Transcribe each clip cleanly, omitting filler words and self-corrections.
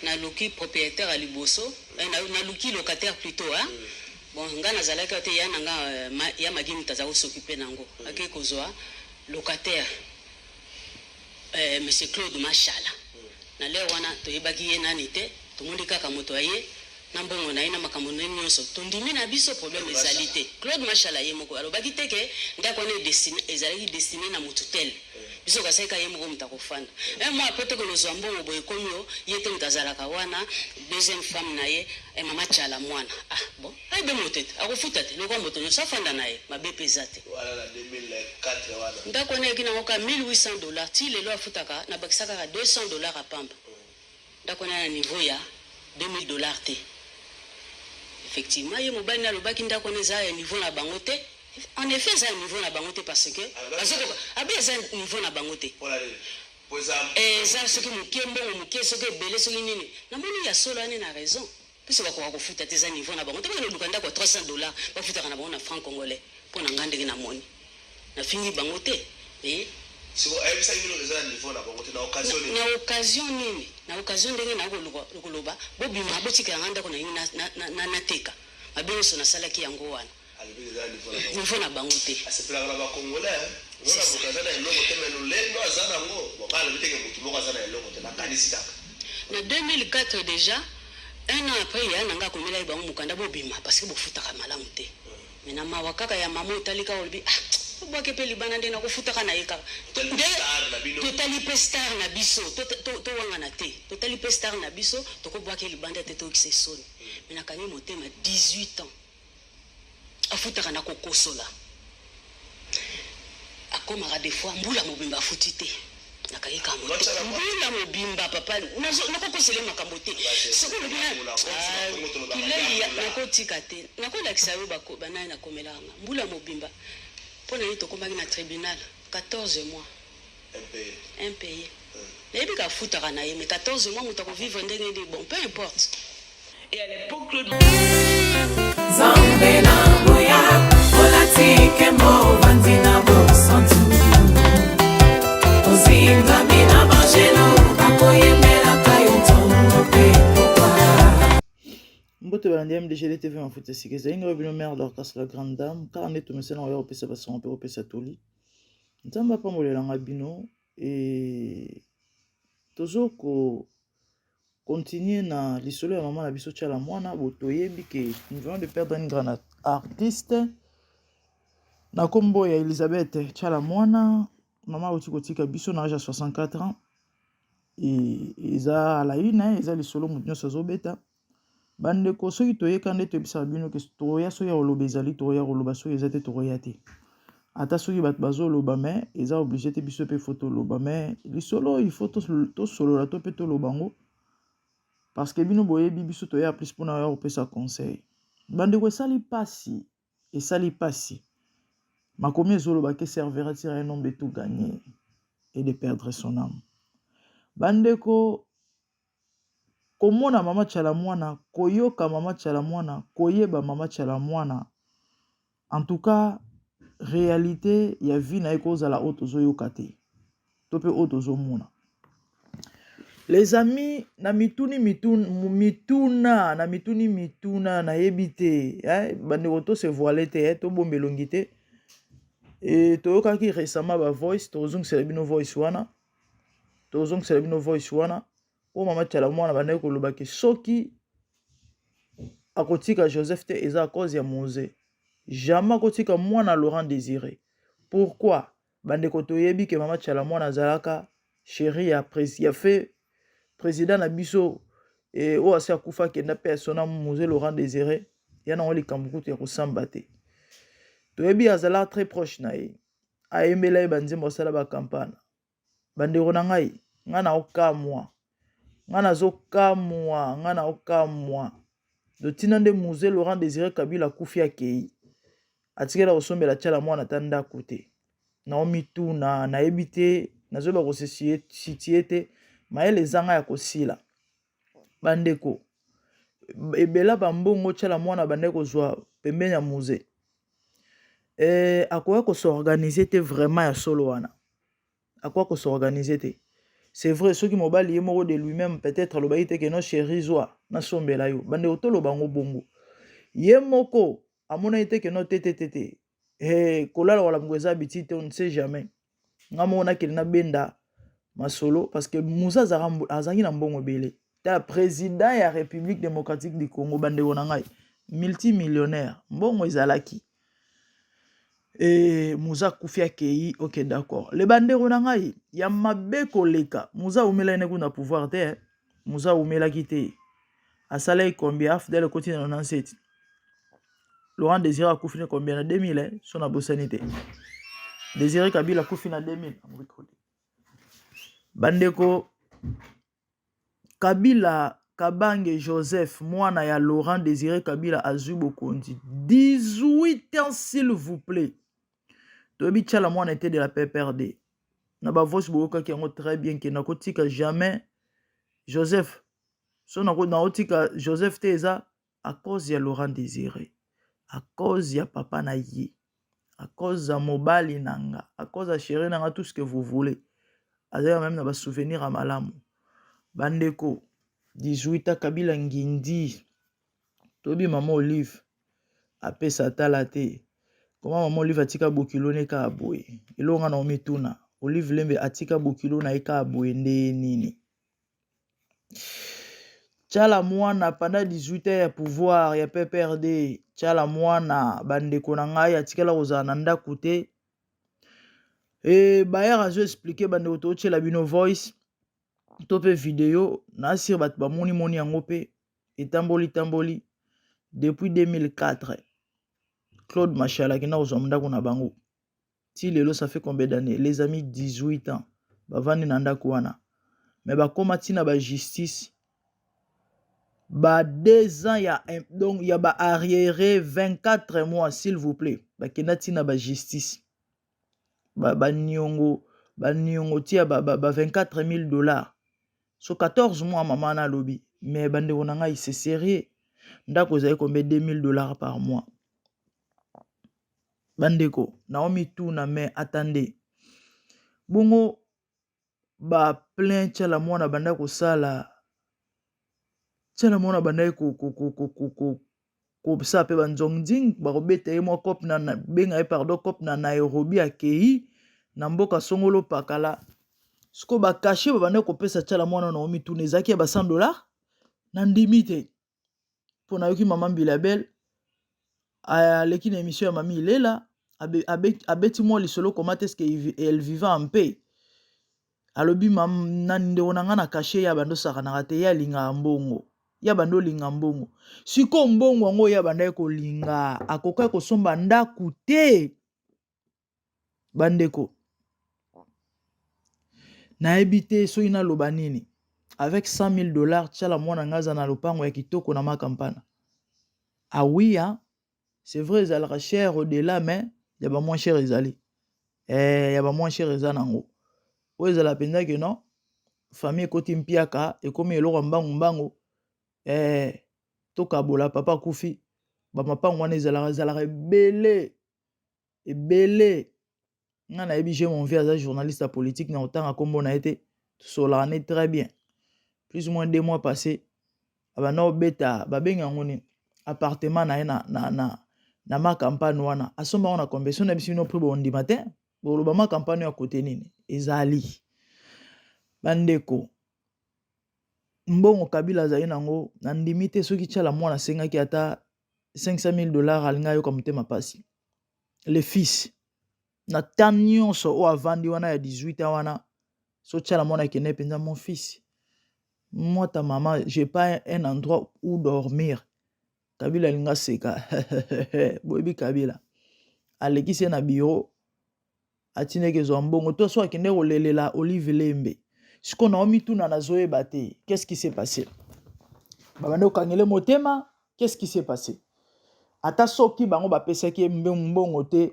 Naluki proprietaire ya liboso, naluki locataire plutot hein. Bon nga nazalaki awa te ya na nga ya Maggie mutu azalaki ko s'occuper na yango. Ake kozua locataire monsieur Claude Mashala. Na l'heure wana toyebaki ye nani te, tomoni kaka moto aye na mbongo na ye na makambo na ye nionso. Tondimi na biso problème ezali te. Claude Mashala ye moko alobaki te que ndaku wana ezalaki destine na mutu tel. Biso kasaki kaka ye moko moto akofanda. Un mois après tokende kozua mbongo boye ekomi oh ye te moto azalaka wana deuxième femme na ye eh mama tshala mwana ah bon ayebi moto te akofuta te lokola moto nionso afanda na ye mabe pe eza te. Wana na 2004 wana. Ndaku wana eyaki nango kaka 1800 dollars ti lelo afutaka na bakisa kaka 200 dollars ya pamba. Ndaku wana na niveau ya 2000 dollars te. Effectivement ye mobali naye alobaki ndaku wana eza ya niveau na bango te. En effet eza ya niveau na bango te parce que bazo koka abi eza niveau na bango te. Pona nini? Po eza Eza soki mukie mbongo mukie soki ebele soki nini. Namoni ya solo ane na raison. Biso bakoka kofuta te eza niveau na bango te bakende koluka ndaku ya 300 dollars bafutaka na bango na franc congolais. Pona nga ndenge namoni. Nafingi bango te mais. Sikoyo ayebisaki bino eza na niveau na bango te na occasion nini? Na occasion nini? Na occasion ndenge naye koloba bobima botikela nga ndako nalingi nateka. Mabe nionso nasalaki yango wana. Alobi eza na niveau na bango. Niveau na bango te. Asepelaka na ba congolais hein. Omona mutu aza na eloko te mais lolendo aza na ngo. Bon nga nalobi te ke mutu moko aza na eloko te nakanisi kaka. Na 2004 dejà un an après yaya na nga akomelaki bango mokanda bobima parce que bofutaka malamu te. Mais na mawa kaka ya maman otali kaka olobi ah tobwake pe libanda nde nakofutaka na ye kaka nde totali pe star na biso towangana te totali pe star na biso tokobwaka ye libanda te toyokisa ye soni mais nakangi motema 18 ans afutaka na kokosola akomaka des fois mbula mobimba afuti te. Nakangi kaka motema mbula mobimba papa nakokosela ye makambo te soki olobi kileli nakotika te nakolakisa yo banani nakomelaka nga mbula mobimba mpo na nini tokomaki na tribunal 14 mois impayé nayebi ka afutaka na ye mais 14 mois moto akovivre ndenge nini bon peu importe. Et à l'époque, Claude. Nzambe na nguya olati nkembo ovandi na bosantu ozingami na banjelu bakoyembelaka yo ntongo mpe pokwa. Mbote balandi ya MDGD TV mafuta sika ezali ngai bino mère Dorcas la grande dame kaka nde tomesana koya kopesa basango mpe kopesa toli Nzambe apambolela ngai bino e tozo ko continuer na lisolo ya mama na biso Tshala Mwana bo toyebi ke nous venons de perdre une grande artiste na kombo ya Elisabeth Tshala Mwana mama auti kotika biso na age ya 64 ans e, eza à la une eza lisolo moto nyonso azobeta Bandeko soki toyeka nde toyebisaka bino ke tokoya soki ya koloba ezali tokoya koloba soki eza te tokoya te ata soki bato bazoloba mais eza oblige te biso pe faut toloba mais lisolo il faut tosolola to pe toloba yango parce que bino boyebi biso toya plus mpona ya kopesa conseil bandeko esali pasi esali pasi makomi ezoloba ke servira-t-il à un homme de tout gagner et de perdre son âme bandeko Komona mama tshala muana, koyoka mama tshala muana, koyeba mama tshala muana en tout cas realite ya vie na ye ekozala oyo tozoyoka te to pe oyo tozomona. Les amis na mituni mituna na mituni mituna nayebi te eh, bandeko to se voile te eh, tobomba elongi te e, toyokaki récemment ba voice tozongisela bino voice wana tozongisela bino voice wana oyo mama tshala mwana bandaki koloba ke soki akotika joseph te eza à cause ya moze jamais akotika mwana laurent désiré pourquoi bandeko toyebi ke mama tshala mwana azalaka chéri ya, pres, ya fe président na biso e, oyo asi akufa akenda mpe asona moze laurent désiré ya nango likambo kutu ya kosamba te toyebi azalaka très proche na ye ayembela ye banzembo asala bakampana Bandeko na ngai, ngai naokamwa, ngai nazokamwa, ngai naokamwa. Dotina nde Muze Laurent Desire Kabila akufi akei, atikala kosombela Tshala Mwana ata ndako te. Naomituna, nayebi te, nazoyeba ko se situer te, mayele eza ngai ya kosila. Bandeko, ebela ba mbongo Tshala Mwana abandaki kozwa pembeni ya Muze, eh, akoka ko s'organiser te vraiment ya solo wana. Akoka ko s'organiser te. C'est vrai, soki mobali ye moko de lui-même peut-être alobaki te ke non chéri zwa nasombela yo. Bandeko toloba yango bongo. Ye moko amonaki te ke non te te te te. Hey, kolala wala eza habitude te, on ne sait jamais. Nga moko nakende nabenda masolo parce que Musa azalaki na mbongo ebele. Tala président ya République démocratique du Congo, bandeko na ngai, multimillionnaire, mbongo ezalaki. E Musa akufi akei, ok d'accord. Le bandeko na ngai, ya mabe koleka, Musa awumelaki ne kuna pouvoir te, Musa awumelaki te. Asalaki combien? AFDL ekoti na 97. Laurent Désiré akufi na combien? Na 2000, eh? So nabosani te. Désiré Kabila akufi na 2000. Bandeko, Kabila Kabange Joseph, mwana ya Laurent Désiré Kabila, azwi bokonzi 18 ans, s'il vous plaît. Toyebi Tshala Mwana était de la PPRD. Na ba voice boyokaki yango très bien ke nakotika jamais Joseph. So nakotika Joseph te eza à cause ya Laurent Désiré, à cause ya papa na ye, à cause ya mobali na nga, à cause ya chéri na nga, tout ce que vous voulez. Azali même na ba souvenir ya malamu. Bandeko, 18 ans Kabila ngindi. Toyebi mama Olive apesa tala te. Comment mama Olive atika bokilo ne kaka boye? Eloko nga na omituna. Olive Lembe atika bokilo na ye kaka boye nde nini? Tshala Mwana pendant 18 ans ya pouvoir ya PPRD, Tshala Mwana bandeko na ngai atikala kozala na ndako te. E bayar azo expliquer, bandeko, totiela bino voice to mpe video na sire bato bamoni moni yango mpe etamboli tamboli. Depuis 2004 Claude Mashala akenda kozwa ndako na bango ti lelo, ça fait combien d'années, les amis? 18 ans bavandi na ndako wana, mais bakóma ntina bajustice ba 2 ans ya, donc ya ba arriéré 24 mois, s'il vous plaît. Bakenda ntina bajustice, baniongo baniongo tia ba 24 000 $, so 14 mois. Mama na alobi, mais bandeko na ngai, c'est sérieux. Ndako ezali combien? 2000 $ par mois. Bandeko, naomituna, mais attendez, bongo baplein Tshala Mwana banda kosala, Tshala Mwana bandaki kosala mpe banzongding, bakobeta ye mwa cope na benga ye, pardon, cope na Nairobi, akei na mboka songolo pakala. Sikoyo bacachet babandaki kopesa Tshala Mwana, na omituna, ezalaki ya ba 100 $? Nandimi te, mpo nayoki mama Mbilabel aleki na émission ya Mami Ilela, abeti mwa lisolo comment est-ce que elle vivait en paix. Alobi na ndeko na ngai na cachet ya bando osakanaka te, ye alingaka mbongo, ya bando olinga mbongo. Sikoyo mbongo yango oyo abandaki kolinga, akokaki kosomba ndako te. Bandeko, nayebi te soki naloba nini. Avec 100 000 $, Tshala Mwana ngai aza na lopango ya kitoko na Makampana. Ah oui, hein? C'est vrai, ezalaka cher au-delà, mais ya ba moins cher ezali, ya ba moins cher eza nango. Oyo ezala mpenza ke non, famille ekoti mpiaka, ekomi eloko ya mbangu mbangu, tokabola, papa akufi, bamapango wana ezalaka ebele ebele. Nga nayebi, j'ai mon vieux aza journaliste ya politique, na kotanga nkombo na ye te, tosolaka ne très bien. Plus ou moins 2 mois passé, abanda kobeta, babengi yango nini, appartement na ye na Makampane wana, asomba yango na combien? So na biso bino prix, bondima te, boloba Makampane ya kote nini ezali. Bandeko, mbongo Kabila azali nango, nandimi te soki Tshala Mwana asengaki ata 500 000 $, alingi ayoka motema mpasi. Le fils, na temps nyonso oyo avandi wana ya 18 ans wana, so Tshala Mwana akende mpenza: "Mon fils, moi ta maman, j'ai pas un endroit où dormir", Kabila alingi aseka. Boyebi Kabila, alekisi ye na bureau, atindaki ezwa mbongo to so akende kolelela Olive Lembe. Sikoyo naomituna, nazoyeba te qu'est-ce qui s'est passé. Babandi kokangele motema, qu'est-ce qui s'est passé? Ata soki bango bapesaki ye mbongo te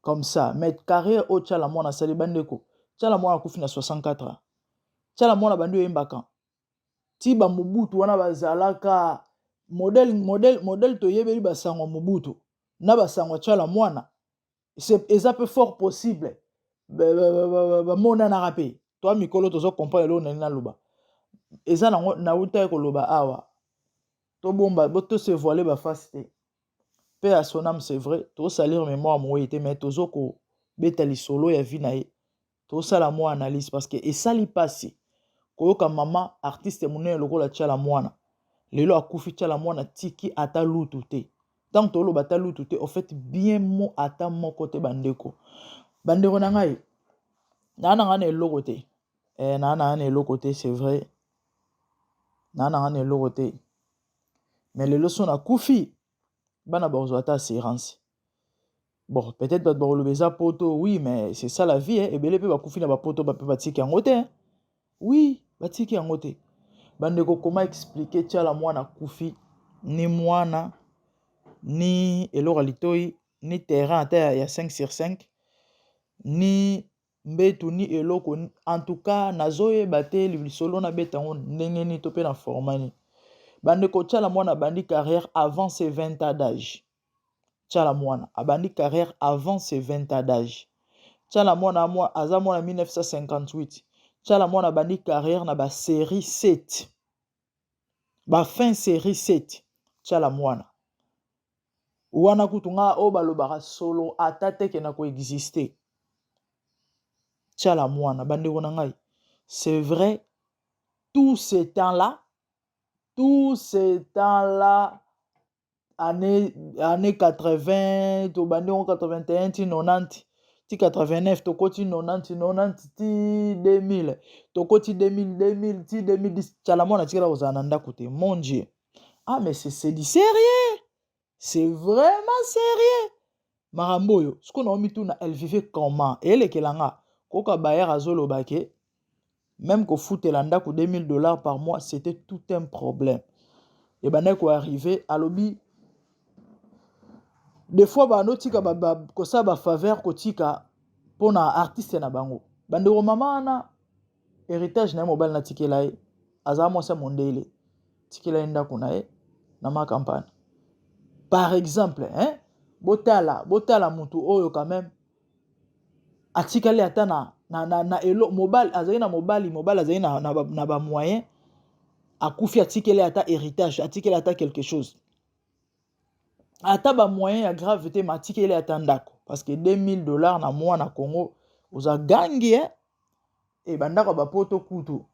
comme ça, mais carrière oyo Tshala Mwana asali, bandeko, Tshala Mwana akufi na 64 ans. Tshala Mwana bandi oyembaka ti bamobutu wana bazalaka modèle modèle modèle. Toyebeli basango ya Mobutu na basango ya Tshala Mwana, eza mpe fort possible bamonanaka mpe. Toi mikolo tozo comprendre eloko nani naloba. Eza nango nawutaki koloba awa. Tobomba bo to se voiler ba face te. Paix à son âme c'est vrai, to salir mémoire moye te mais tozo ko beta lisolo ya vie na ye. Tosala mwa analyse parce que esali pasi koyoka mama artiste monene lokola Tshala Mwana lelo akufi. Tshala Mwana tiki ata lutu te. Ntango toloba ata lutu te, au fait bien mo ata moko te. Bandeko, bandeko na ngai, naa na ngai na eloko te, eh, naa na ngai na eloko te, c'est vrai, naa na ngai na eloko te. Mais lelo so nakufi, bana bakozwa ata assurance. Bon, peut-être bato bakoloba eza poto. Oui, mais c'est ça la vie, eh. Ebele mpe bakufi na bapoto mpe batiki yango te. Oui, batiki yango te. Bandeko, koma expliquer Tshala Mwana akufi ni mwana, ni eloko ya litoi, ni terrain ata ya 5 sur 5, ni mbetu, ni eloko. En tout cas nazoyeba te lisolo nabeta yango ndenge nini to mpe na format nini. Bandeko, Tshala Mwana abandi carrière avant ses 20 ans d'âge. Tshala Mwana abandi carrière avant ses 20 ans d'âge. Tshala Mwana aza mwana 1958. Tshala Mwana abandi carrière na basérie 7, bafin série 7. Tshala Mwana wana kutu nga oyo balobaka solo ata teke na koexiste. Tshala Mwana, bandeko na ngai, c'est vrai, tout ce temps là, tout ce temps là, année 80, tobandi yango 81 ti 90 ti 89, tokoti 90, 90 ti 2000, tokoti 2000, 2000 ti 2010, Tshala Mwana atikala kozala na ndako te. Mon Dieu, ah, mais c'est du sérieux, c'est vraiment sérieux makambo oyo. Sikoyo na omituna, elle vivait comment? Eyelekela nga koka bayer azoloba ke même kofutela ndako 2000 $ par mois, c'était tout un problème. Ebandaki koarrive, alobi des fois bandotika kosala bafaveur, kotika mpona artiste na bango. Bandeko, mama wana, héritage na ye, mobali natikela ye, azala mwasi ya mondele, tikela ye ndako na ye na Ma Campagne par exemple, hein? Botala, botala mutu oyo quand même atikali ata na elo. Mobali azali na mobali, mobali azali na bamoyen, akufi, atikeli ata héritage, atikeli ata quelque chose, ata bamoyen ya grave te, ma atikeli ata ndako, parce que 2000 $ na mwa na Congo oza gangi, eh? E bandako ya bapoto kutu,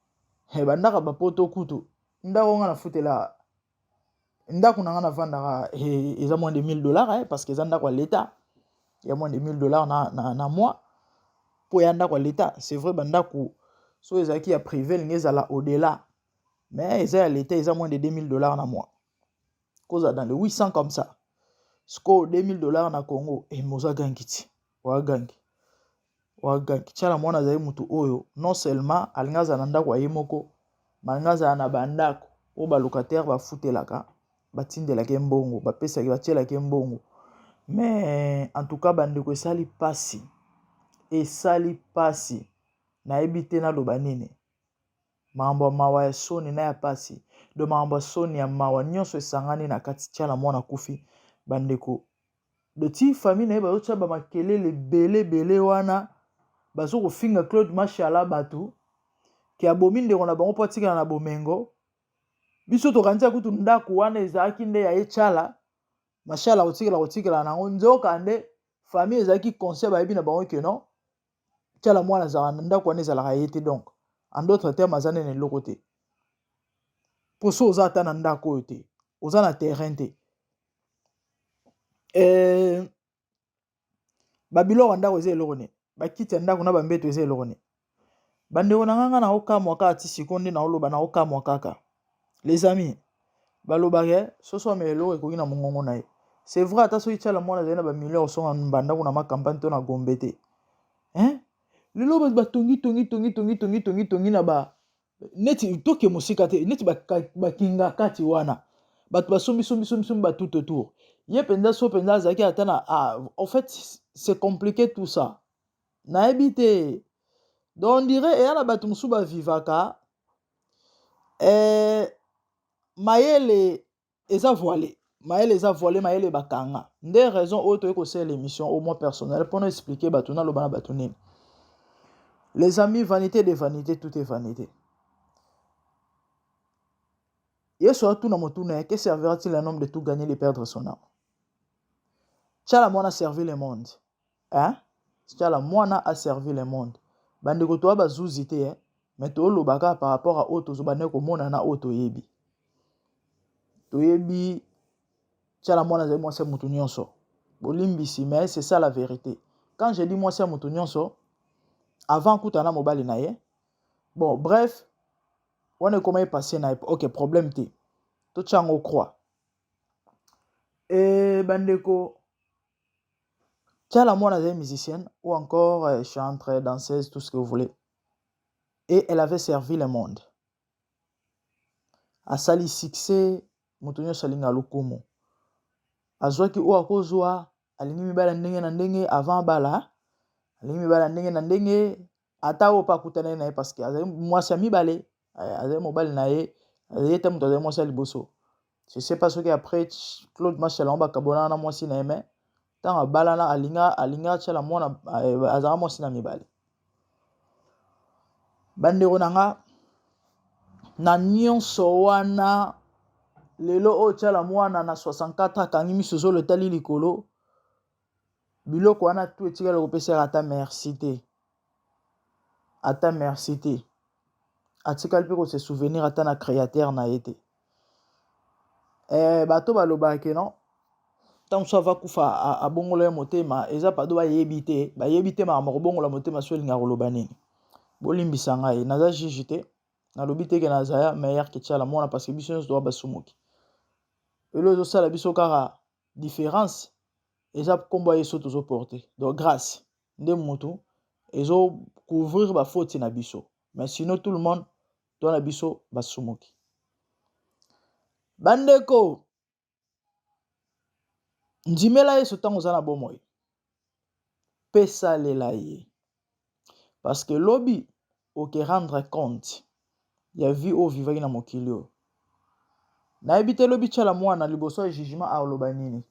e bandako ya bapoto kutu, ndako nga nafutela, ndako na nga navandaka eza moins de 1000 $, eh, parce que eza ndako ya leta, ya moins de 1000 $ na mois, mpo ya ndako ya leta. C'est vrai, bandako so ezalaki ya privé elingi ezala au-delà, mais eza ya leta, eza moins de 2000 $ na mois, kozala dans le 800 comme ça. Sikoyo 2000 $ na Congo, emoza gangi ti oagangi, oagangi. Tshala Mwana azali motu oyo non seulement alingi azala na ndako ya ye moko, balingi azala na bandako oyo balocataire bafutelaka, batindelaki ye mbongo, bapesaki, batielaki ye mbongo. Mais en tout cas, bandeko, esali mpasi, esali mpasi. Nayebi te naloba nini. Makambo ya mawa, ya soni na ya pasi, do makambo ya soni, ya mawa, nyonso esangani na kati. Tshala Mwana akufi, bandeko. Doti famille na ye bazotia bamakelele ebele ebele wana, bazo kofinga Claude Mashala, bato ke abomi ndeko na bango mpo atikala na bomengo. Biso tokanisa kutu ndako wana ezalaki nde ya ye Tshala Mashala kotikala kotikala nango, nzoka nde famille ezalaki conscient, bayebi na bango ke non, Tshala Mwana azalaka na ndako wana, ezalaka ye te. Donc en d'autres termes, aza nde na eloko te, mpo so oza ata na ndako oyo te, oza na terrain te, babiloko ya ndako eza eloko nini? Bakiti ya ndako na bambeto eza eloko nini? Bandeko na nga, nga naokamwa kaka ti sikoyo nde naoloba, naokamwa kaka. Les amis, balobaka soso amela eloko ekoki na mongongo na ye. C'est vrai, ata soki Tshala Mwana azali na bamillion, osonga bandako na Ma Campagne to na Gombe te, hein? Lelo bato batongi tongi tongi tongi tongi tongi tongi na ba neti toke mosika te, neti bakinga kati wana, bato basombi sombi sombi sombi ba tout autour. Ye mpenza so mpenza azalaki ata na, ah, en fait c'est compliqué tout ça, nayebi te. Donc on dirait eya na bato mosusu bavivaka, mayele eza voile, mayele eza voile, mayele bakanga. Nde raison oyo toyei kosala émission au moins personnel mpona expliquer bato, naloba na bato nini. Les amis, vanité de vanité, tout est vanité. Yesu atuna motuna ye, que servira-t-il un homme de tout gagner et de perdre son âme? Tshala Mwana servi le monde. Hein? Tshala Mwana a servi le monde. Bandeko toa bazuzi te, eh? Mais toloba kaka par rapport à oyo tozobanda komona na oyo toyebi. Toyebi Tshala Mwana azali mwasi ya moto nyonso. Bolimbisi, mais c'est ça la vérité. Quand je dis mwasi ya moto nyonso, avant akutana na mobali na ye, bon bref, wana ekoma ye passé na ye, ok problème te. Totia yango croix. E bandeko, Tshala Mwana azali musicienne ou encore euh, chantre, danseuse, tout ce que vous voulez. Et elle avait servi le monde. Asali succès, moto nyonso alinga lokumu. Azwaki oyo akozwa, alingi mibali ya ndenge na ndenge avant abala, alingi mibali ya ndenge na ndenge, ata oyo mpe akutanaki na ye parce que azali mwasi ya mibale, eh, azali mobali na ye, ye te moto azali mwasi ya liboso. Je sais pas soki après Claude Mashala yango bakabonana na mwasi na ye mais ntango abalana alinga alinga atyala mwana eh, azalaka mwasi na mibale. Bandeko na nga na nyonso wana lelo oyo tyala mwana na 64 akangi miso zolo etali likolo biloko wana tu etikali kopesaka ata merci te ata merci te atikali mpe kose souvenir ata na créateur na ye te eh, bato balobaka ke non ntango mosusu ava kufa abongola ye motema eza pado bayebi te bayebi te makambo kobongola motema so elingaka koloba nini bolimbisa ngai naza juge te nalobi te ke nazaya meilleur ke tshala mwana parce que biso nyonso toza basumuki elo ezosala biso kaka différence eza nkombo ya yesu tozoporte donc grâce nde mutu ezo couvrir bafoti na biso mais sinon tout le monde to na biso basumuki bandeko ndimela yesu ntango oza na bomoi mpe salela ye parce que lobi oke rendre compte ya vie oyo ovivaki na mokili oyo nayebi te lobi tshala mwana liboso ya jugement aloba nini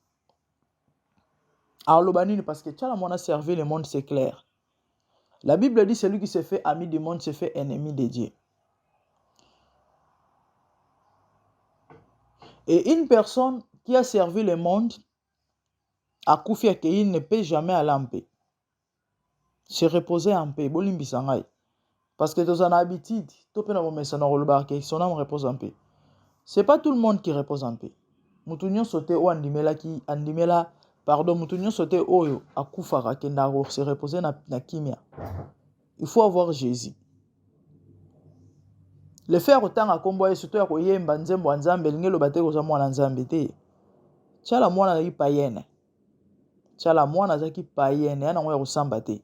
aloba nini parce que tshala mwana servi le monde c'est clair la bible dit celui qui se fait ami du monde se fait ennemi de Dieu et une personne qui a servi le monde akufi akei ne peut jamais aller en paix se reposer en paix bolimbisa ngai parce que toza na habitude to mpe na bomesano kolobaka ke son âme repose en paix c'est pas tout le monde qui repose en paix moto nyonso te oyo andimelaki andimela pardon moto nyonso te oyo akufaka akendaka se reposer na, na kimia il faut avoir jésus le fait ya kotanga nkombo ya yesu to ya koyemba nzembo ya nzambe elingi eloba te koza mwana nzambe te tiala mwana azalaki payene Tshala mwana azalaki païenne ya nango ya kosamba te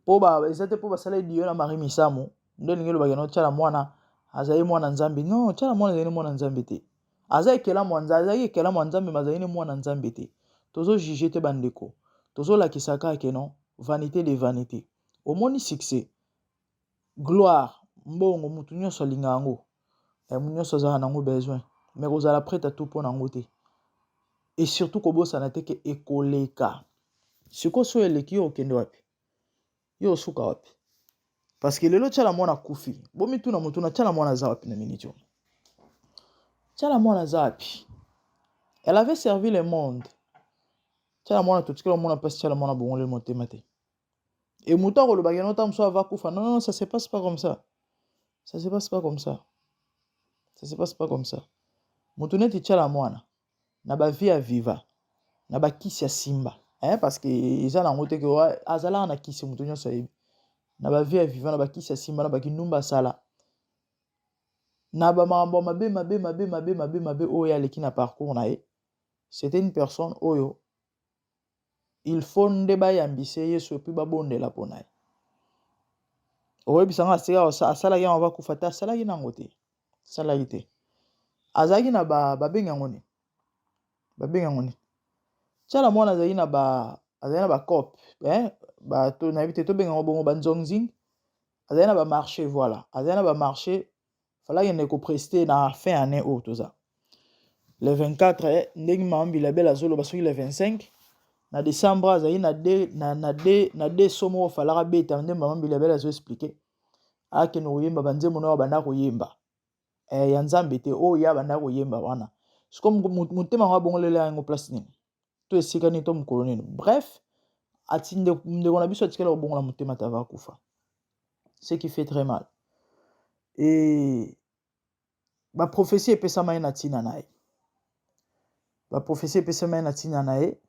po ba eza te po basala dio na Marie Misamu nde elingi elobaki no Tshala mwana azali mwana Nzambe non Tshala mwana azali mwana Nzambe te aza ekelamu ya Nzambe azalaki ekelamu ya Nzambe mais azali ne mwana Nzambe te tozo juge te bandeko tozolakisa kaka ke non vanité de vanité omoni succès Gloire, mbongo mutu nionso alinga yango eh, mutu nionso azala nango besoin mais kozala prête à tout mpo na yango te et surtout kobosana te ke ekoleka sikoyo soki eleki yo okende wapi yo osuka wapi parce que lelo tshala mwana akufi bomituna motuna tshala mwana aza wapi na minute oyo tshala mwana aza wapi elle avait servi le monde tshala mwana totikala omona mpasi tshala mwana bongoleli motema te Et moto akoloba ke non ntango mosusu ava kufa non non ça se passe pas comme ça ça se passe pas comme ça ça se passe pas comme ça moto neti tshala mwana na ba vie ya viva na ba kisi ya simba eh, parce que eza nango te ke azalaka na kisi moto nyonso ayebi na ba vie ya viva na ba kisi ya simba na ba kindumba asala na ba makambo ya mabe mabe mabe mabe mabe mabe oyo aleki na parcours na ye c'était une personne oyo il faut nde bayambise yesu epuis babondela mpo na ye okoyebisa nga asika asalaki yango ava kufa te asalaki nango te asalaki te azalaki na ba babengi yango nini babengi yango nini tshala mwana azalaki na ba azalaki na bacope eh? bato nayebi te tobenga yango bongo banzongzing azalaki na bamarché voilà azalaki na bamarché fallait akende ko prester na fin année oyo toza le 24 eh, ndenge mama bilabela azoloba soki le 25 Na decembre azali na de na na de na de so moko falaka beta nde mama Mbilia Bel azo expliquer. Akende koyemba ba nzembo na banda koyemba. Eh, ya Nzambe te oyo ya banda koyemba wana. Siko motema ngo abongolela yango place nini? To esika nini to mokolo nini? Bref, ati ndeko na biso atikala kobongola motema te avant akufa. Ce qui fait très mal. Et ba prophetie epesama ye na ntina na ye ba prophetie epesama ye na ntina na ye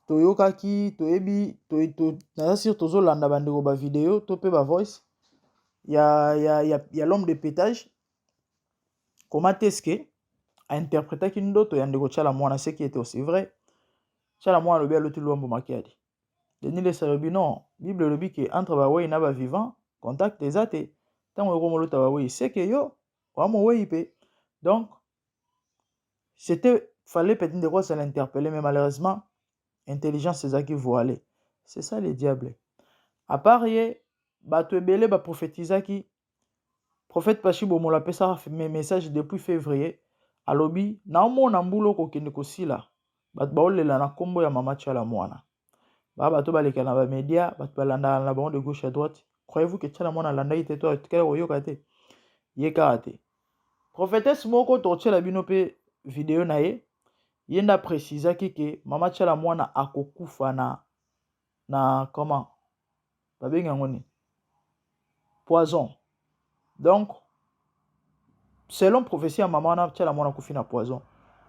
toyokaki toyebi to, to, naza sur tozolanda bandeko ba video to mpe ba voice ya, ya, ya, ya l'homme de pétage comment est-ce que ainterpretaki ndoto ya ndeko Tshala Mwana ce qui était aussi vrai Tshala Mwana alobi aloti Luambo Makiadi Denis Lessie alobi non, Bible elobi ke entre ba weyi na ba vivant contact eza te. Tango yo komolota ba weyi, c'est que yo oa moweyi pe. Donc c'était fallait peut-être ndeko asala interpeller mais malheureusement intelligence ezalaki voilée. C'est ça le diable. À part ye bato ebele ba prophétisaki prophète Pachi Bomolo apesaka message depuis février alobi naomona mbula okokende kosila bato baolela na nkombo ya mama Tshala Mwana ba bato baleka na bamedia bato balandaka na bango de gauche à droite croyez-vous que Tshala Mwana alandaki te to atikala koyoka te ye kaka te prophétesse moko tokotiela bino mpe video na ye ye nde aprécisaki ke mama Tshala Mwana akokufa na na comment babengi yango nini poison donc selon prophétie ya mama wana Tshala Mwana akufi na poison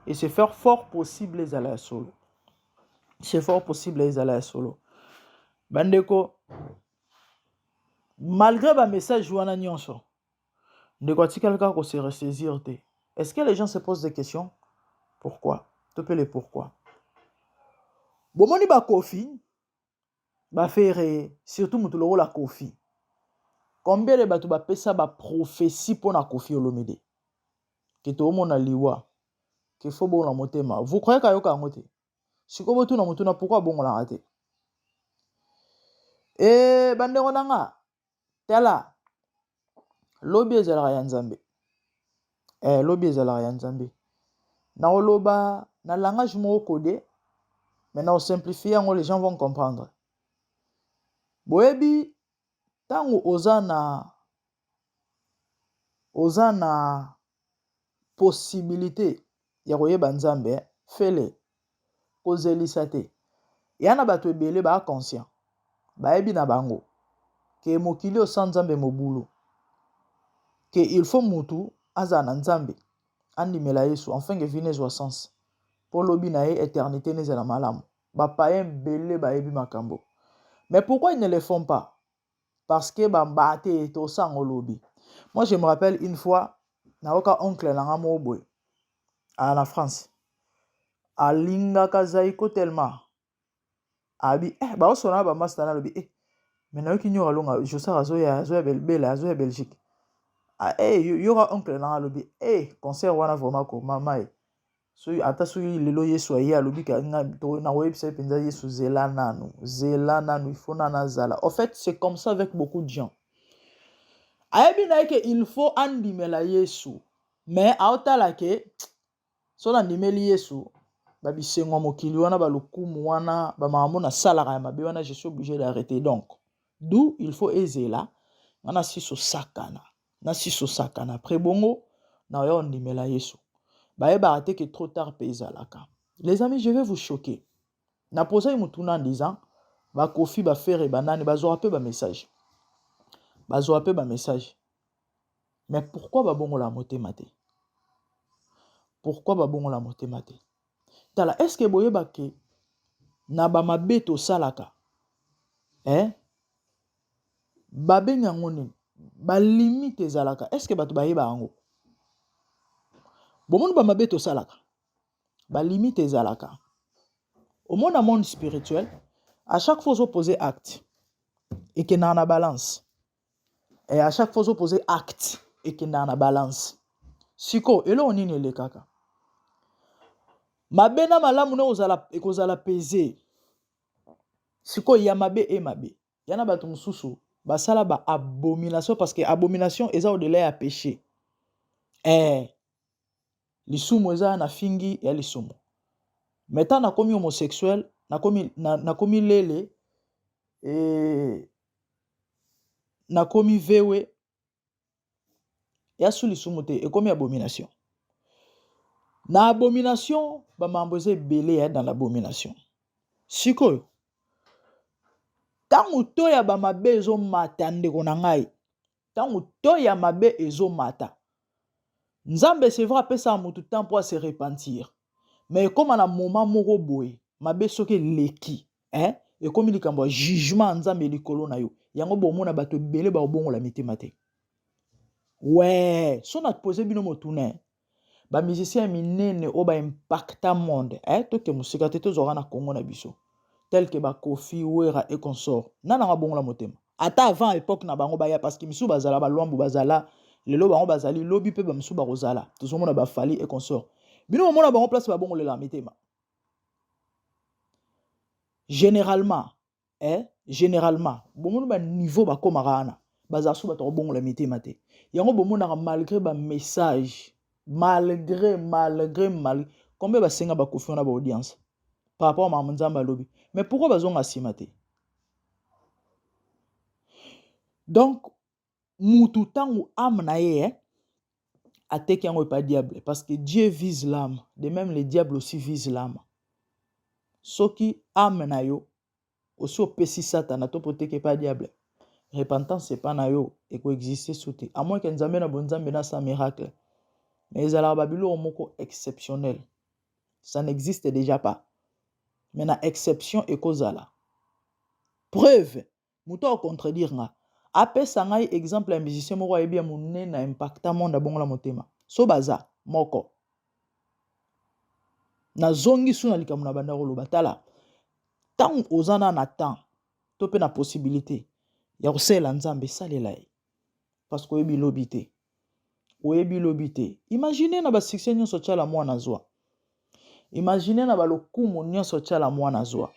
et c'est faire fort possible ezala ya solo c'est fort possible ezala ya solo bandeko malgré bamessage wana nyonso ndeko atikali kaka kose ressaisir te est-ce que les gens se posent des questions pourquoi to mpe le pourquoi bomoni bakofi baFerre surtout moto lokola Kofi combien de bato bapesa baprophétie mpona Kofi Olomide ke toomona liwa ke fo bongola motema vous croyez kayoka yango te sikoyo botuna motuna pourquoi abongolaka te e bandeko na nga tala lobi ezalaka ya nzambe eh, lobi ezalaka ya nzambe nakoloba na langage moko codé mais na osimplifie yango les gens vont comprendre boyebi ntango oza na oza na possibilité ya koyeba nzambe fele kozelisa te ya na bato ebele baa conscient bayebi na bango ke mokili osa nzambe mobulu ke il faut mutu azala na nzambe andimela yesu enfin ke vie nezwa sens mpo lobi na ye éternité nezala malamu bapayen ebele bayebi makambo mais pourquoi ils ne le font pas parce que bamba te tosango lobi moi je me rappelle une fois nayoka oncle na nga moko boye aya na france alingaka zaiko tellement abi eh, baosona na bamaster na alobi eh, me nayoki nyoka longa josar azoya azoya bela azoya belgique ah, eh, yoka oncle na nga alobi eh, concert wana vraiment ko mama ye soki ata soki lelo yesu aye alobi nakoyebisa ye mpenza yesu zela nanu zela nanu il faut nanu azala en fait c'est comme ça avec beaucoup de gens ayebi na ye ke il faut andimela yesu mais aotala ke so nandimeli yesu babisengo ya mokili wana balokumu wana bamakambo nasalaka ya mabe wana je suis obligé d'arrêter donc d'où il faut ezela nga nasiso sakana nasiso sakana après bongo naoya ondimela yesu bayebaka te ke trop tard mpe ezalaka les amis je vais vous choquer naposaki motuna en disant bakofi baFerre banani bazwaka mpe bamessage bazwaka mpe bamessage mais pourquoi babongola motema te pourquoi babongola motema te tala est ce que boyeba ke na bamabe tosalaka eh? babengi yango nini balimite ezalaka est ce que bato bayeba yango bomoni bamabe tosalaka balimite ezalaka omona monde spirituel à chaque fois ozopose acte ekendaka na balance et à chaque fois ozopose acte ekendaka na balance sikoyo eloko nini elekaka mabe na malamu ne ekozala pese sikoyo ya mabe e mabe ya na bato mosusu basala ba abomination parce que abomination eza au-delà ya péché eh, lisumu eza na fingi ya lisumu. Mais ntango nakomi homosexuel, nakomi, na, nakomi lele, e, nakomi vewe, ya su lisumu te, ekomi abomination. Na abomination, bamambo eza ebele ya dans l'abomination. Sikoyo, ntango to ya bamabe ezomata ndeko na ngai, ntango to ya mabe ezomata, Nzambe c'est vrai apesaka motu temps mpo ase repentir, mais ekóma na moment moko boye mabe soki eleki, eh? Ekomi likambo ya jugement ya Nzambe likolo na yo. Yango bomona bato ebele bakobongola mitema te. We so na pose bino motuna, ba musicien ya minene oyo ba impacta monde, eh? Toke mosika te, tozwaka na Congo na biso, tel que ba Koffi, Wera et consort, nani yango abongola motema ata avant époque na bango baya? Parce que misusu bazala, balwambu bazala, lelo bango bazali, lobi mpe bamisusu bakozala. Tozomona bafally et consort, bino bomona bango place babongolela mitema généralement, eh? Généralement bomoni baniveau bakomaka wana, bazala so bato kobongola mitema te. Yango bomonaka malgré bamessage, malgré malgré malgré combien basenga bakofi wana baaudience par rapport à makambo Nzambe alobi, mais pourquoi bazonga nsima te? Donc mutu ntango âme na ye, eh, ateki yango epa diable, parce que Dieu vise l'âme, de même le diable aussi vise l'âme. Soki âme na yo osi opesi Satana to mpo oteki epa diable, repentance epa na yo ekoexiste su te, à moins que Nzambe na bonzambe nasa miracle. Mais ezalaka babiloko moko exceptionnel, ça n'existe déjà pas, mais na exception ekozala. Preuve, moto akocontredire nga, apesa ngai exemple ya musicien moko ayebi ya monene na impacta monde abongola motema. So baza moko, nazongi su na likambo na banda koloba. Tala, ntango oza na temps to mpe na possibilité ya kosalela Nzambe, esalela ye, parce que oyebi lobi te, oyebi lobi te. Imagine na basuccès nyonso Tshala Mwana zwa, imagine na balokumu nyonso Tshala Mwana zwa,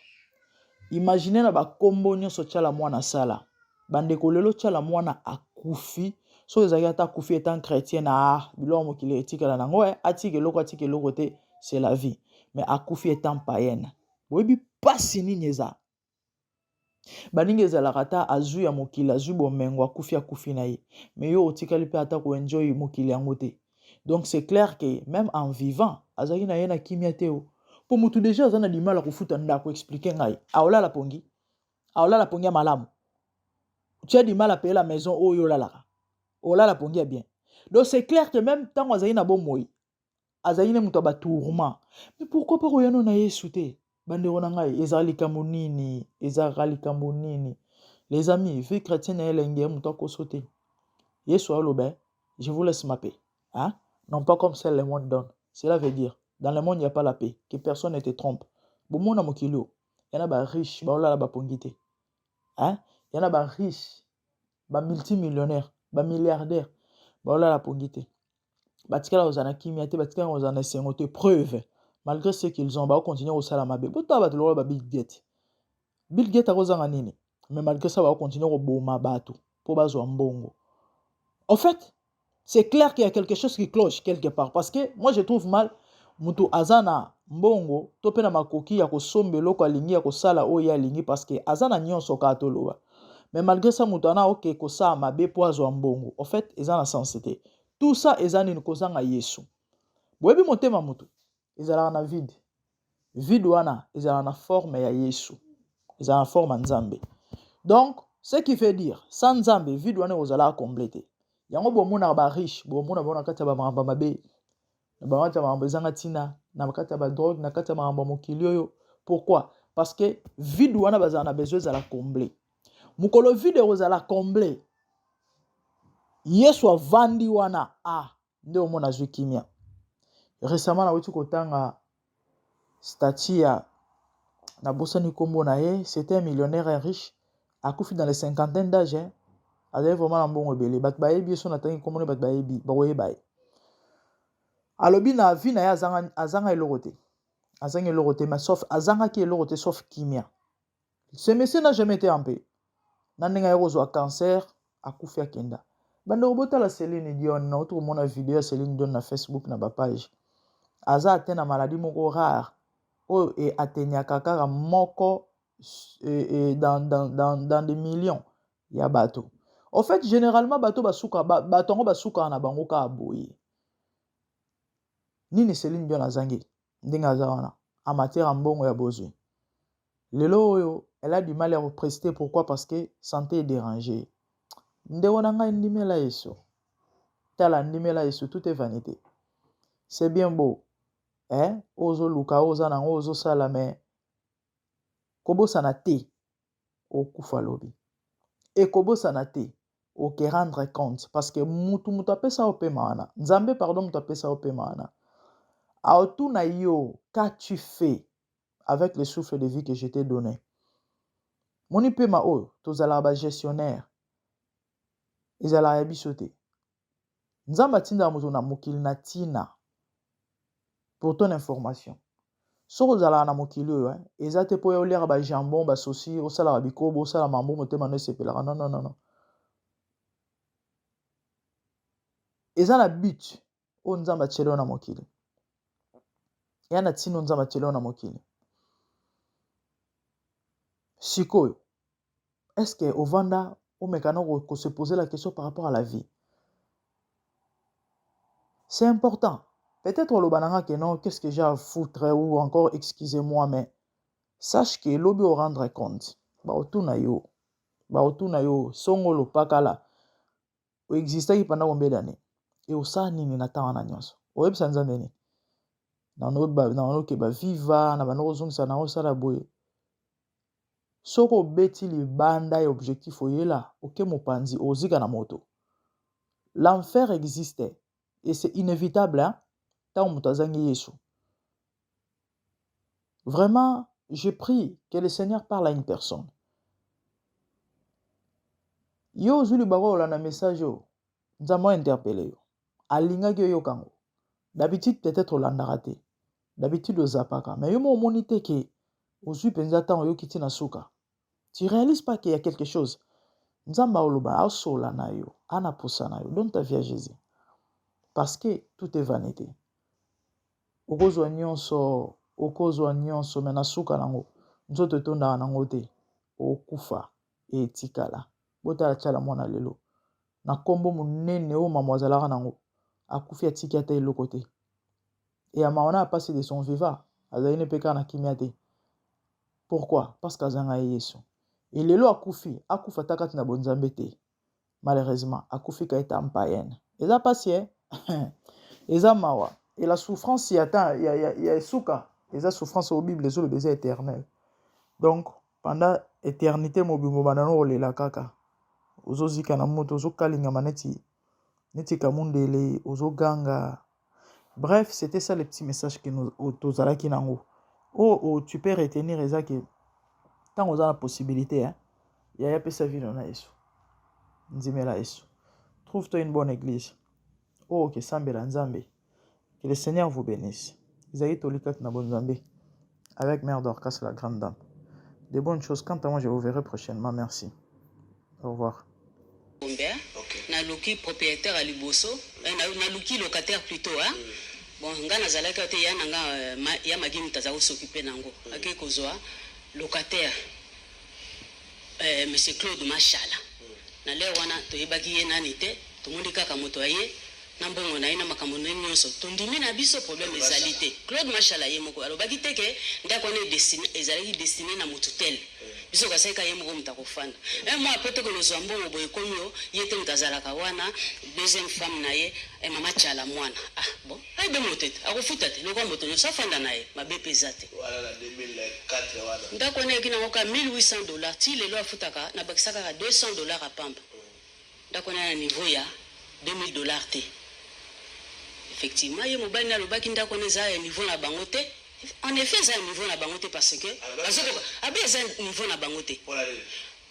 imagine na bakombo nyonso Tshala Mwana asala. Bandeko, lelo Tshala Mwana akufi, soki ezalaki ata akufi étant chrétien na ah, biloko mokili etikala nango, eh, atika eloko, atika eloko te, c'est la vie. Mais akufi étant païenne, boyebi mpasi nini eza? Baningi ezalaka ata azwi ya mokili, azwi bomengo, akufi, akufi na ye, mais yo otikali mpe ata koenjoy mokili yango te. Donc c'est clair que même en vivant azalaki na ye na kimia te. O mpo motu déjà aza na limala kofuta ndako, explique ngai, aolala pongi, aolala pongi ya malamu? Tu as du mal à payer la maison oyo olalaka, olala pongi ya bien? Donc c'est clair que même ntango azalaki na bomoi, azalaki ne moto ya batourment. Mais pourquoi mpo koyano na Yesu te? Bandeko na ngai, ezalaka likambo nini? Ezalaka likambo nini, les amis? Vie chrétienne ya elenge, moto akoso te. Yesu aloba: "Je vous laisse ma paix, hein? Non pas comme celle le monde donne." Cela veut dire, dans le monde il n'y a pas la paix, que personne ne te trompe. Bomona mokili oyo, yana bariche baolala bapongi te, hein? Yana bariche, bamultimillionnaire, bamilliardaire baolala pongi te, batikala kozala na kimia te, batikala kozala na esengo te. Preuve, malgré ce qu'ils ont, bakocontinue kosala mabe. Botala bato lokola ba Bill Gates. Bill Gates akozanga nini? Mais malgré ça bakocontinue koboma bato mpo bazwa mbongo. En fait, c'est clair qu'il y a quelque chose qui cloche quelque part, parce que moi je trouve mal moto aza na mbongo to mpe na makoki ya kosomba eloko alingi, ya kosala oyo ye alingi, parce que aza na nyonso kaka toloba, mais malgré ça moto ana oke kosala mabe mpo azwa mbongo. En fait, eza na sens te. Tout ça eza nini? Kozanga Yesu. Boyebi, motema moto ezalaka na vide. Vide wana ezalaka na forme ya Yesu, ezalaka na forme ya Nzambe. Donc ce qui veut dire, sans Nzambe, vide wana ekozalaka comble te. Yango bomonaka bariche, bomona bango na kati ya bamakambo mabe, na bakati ya makambo ezanga ntina, na kati ya badrogue, na kati ya makambo ya mokili oyo. Pourquoi? Parce que vide wana bazala na besoin ezala comble. Mokolo vide ekozala comble, Yesu avandi wana, ah, nde omona azwi kimia. Récemment nauti kotanga statut ya, nabosani nkombo na ye, c'était un millionnaire, un riche, akufi dans les cinquantaine d'âge, hein. Azali vraiment na mbongo ebele, bato bayebi ye. So natangi nkombo ne, bato bayebi, bakoyeba ye. Alobi na vie na ye azanga, azanga eloko te, azanga eloko te, mais sauf, azangaki eloko te sauf kimia. Ce monsieur n'a jamais été en paix. Na ndenge aye kozwa cancer, akufi, akenda. Bandeko, botala Céline Dion. Nauti komona video ya Céline Dion na Facebook, na bapage. Aza ate na maladie moko rare. oyo e atteignaka kaka moko e, e, dans, dans, dans, dans des millions ya bato. En fait, généralement bato basuka, bato yango basukaka na bango kaka boye. Nini Céline Dion azangi ndenge aza wana en matière ya mbongo ya bozwi? Lelo oyo elle a du mal à prester. Pourquoi? Parce que santé est dérangée. Ndeko na ngai, ndimela Yesu. Tala, ndimela Yesu, tout est vanité. C'est bien beau, eh? Ozoluka, oza nango, ozosala, mais kobosana te okufa lobi. Ekobosana te oke rendre compte, parce que mutu apesa yo pema wana, Nzambe, pardon, mutu apesa yo pema wana, aotuna yo: "Qu'as-tu fait avec le souffle de vie que je t'ai donné?" Moni pema oyo, tozalaka bagestionnaire, ezalaka ya biso te. Nzambe atindaka moto na mokili na ntina. Pour ton information, soki ozalaka na mokili oyo, eza te mpo oya oliaka bajambon, basosi, osalaka bikobo, osala mambo motema no esepelaka. Non, non, non, non. Eza na but oyo Nzambe atieli yo na mokili, eya na ntina oyo Nzambe atieli yo na mokili. Sikoyo, est-ce que ovanda omeka na kose poser la question par rapport à la vie? C'est important. Peut-être oloba na nga que non, qu'est-ce que j'ai à foutre, ou encore, excusez-moi, mais sache que lobi orendre compte, baotuna yo, baotuna yo songolo pakala, oexistaki pendant combien d'années e osala nini na ntango wana nyonso? Oyebisa Nzambe nini? Naoke baviva na bando kozongisa na osala boye. Soki obeti libanda ya objectif oyela, oke mopanzi, ozika na moto. L'enfer existe et c'est inévitable, hein? Ntango moto azangi Yesu. Vraiment, je prie que le Seigneur parle à une personne. Yo ozwi libako olanda message oyo, Nzambe ainterpeller yo, alingaki oyoka yango. D'habitude peut-être olandaka te, d'habitude ozapaka, mais yo mo omoni te ke ozwi mpenza ntango oyoki ntina suka. Tu réalises pas qu'il y a quelque chose. Nzambe aoloba, aosola na yo, ana posa na yo. Donne ta vie à Jésus, parce que tout est vanité. Okozwa nyonso, okozwa nyonso, mais na suka nango nzoto etondaka nango te, okufa etikala. Botala Tiala Mwana lelo na nkombo monene oyo mamo azalaka nango, akufi, atiki ata eloko te. Eyama wana apasi de son vivant, azali ne mpe kaka na kimia te. Pourquoi? Parce que azanga ye Yesu. Elelo akufi, akufa ata kati na bonzambe te. Malheureusement akufi ka ete ampayene. Eza pasi e eza mawa. Et la souffrance ya ta ya esuka eza souffrance oyo Bible ezoloba eza éternel. Donc pendant éternité mobimbo banda no kolela kaka, ozozika na moto, ozokalingama neti kamundele, ozoganga. Bref, c'était ça le petit message que nous tozalaki nango. Oyo tu peux retenir eza ke ntango oza na possibilité, hein, yaya, pesa vino na Yesu, ndimela Yesu, trouve-toi une bonne église oyo okesambela Nzambe. Que le Seigneur vous bénisse. Ezali toli kati na bonzambe avec Mère Dorcas, la grande dame. De bonnes choses. Quant à moi, je vous verrai prochainement. Merci, au revoir. Combien? Naluki propriétaire ya liboso, naluki locataire plutôt, hein? Bon, nga nazalaki te, ya na nga ya Magi moto aza kos'occuper nango. Ake kozwa locataire, monsieur Claude Mashala. Na lere wana toyebaki ye nani te, tomoni kaka moto aye na mbongo na ye na makambo na ye nyonso, tondimi na biso, problème ezali te. Claude Mashala ye moko alobaki te ke ndako wana ezalaki destiné na motu tel. Biso kasalika ye moko moto akofanda. Un mois après tokolozwa mbongo boye, ekomi o ye te moto azalaka wana, deuxième femme na ye, mama Tiala Mwana. Ah bon, ayebi moto te, akofuta te lokwa moto nyonso afanda na ye, mabe mpe eza te. Wana na 2004 wana? Ndako wana eyaki nango ka 1800 $. Ti lelo afutaka, nabakisa kaka 200 $ apamba. Ndako wana na niveau ya 2000 $ te. Effectivement, ye mobali na alobaki ndako wana eza ya niveau na bango te. En effet, eza ya niveau na bango te, parce que bazokoka abe eza niveau na bango te. Mpona nini?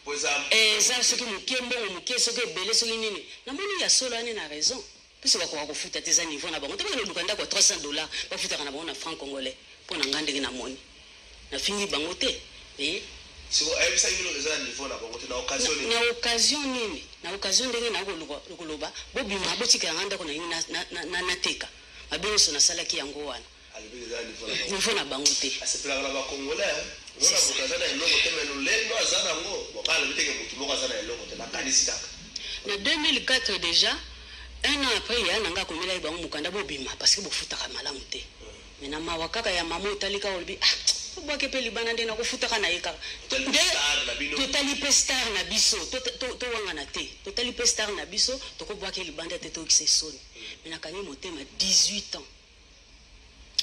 Po eza Eza soki moke, mbongo moke, soki ebele, soki nini. Namoni ya solo ane na raison, biso bakoka kofuta te, eza niveau na bango te. Bakende koluka ndako ya 300 $, bafutaka na bango na franc congolais. Mpo na nga, ndenge namoni, nafingi bango te, mais Siko ayebisaki bino eza na niveau na bango te na occasion nini? Na occasion nini? Na occasion ndenge na koloba bobima, botikela nga ndako na nini, nateka. Mabe nyonso nasalaki yango wana. Alobi eza niveau na bango. Niveau na bango te. Asepelaka na bacongolais, omona moto aza na eloko te, mais lolendo aza nango. Bon, kaka alobi teke motu moko aza na eloko te, nakanisi kaka. Na 2004 déjà, un an après, ya na nga akomelaki bango mokanda: bobima, parce que bofutaka malamu te. Mais na mawa kaka ya mama, otali kaka, olobi: ah, obwaki mpe libanda nde nakofutaka na ye kaka. Totali Nde star na bino. Totali mpe star na biso, towangana te, totali mpe star na biso, tokobwaki libanda te, toyokisa esoni. Mais nakangi motema 18 ans,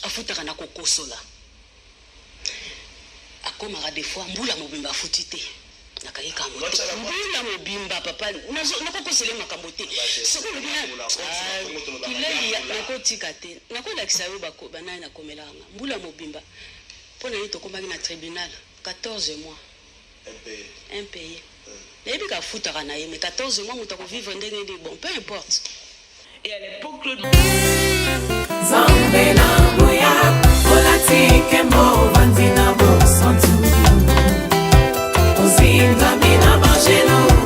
afutaka na kokosola, akomaka des fois mbula mobimba afuti te. Nakangi kaka motema mbula mobimba. Papa, nakokosela ye makambo te. Soki olobi kileli, nakotika te, nakolakisa yo banani nakomelaka nga mbula mobimba. Mpo na nini tokomaki na tribunal? 14 mois impayé. Nayebi ka afutaka na ye, mais 14 mois, moto akovivre ndenge nini? Bon, peu importe. Et à l'époque, Claude Nzambe na nguya, olati nkembo, ovandi na bosantu, ozingami na bangelo.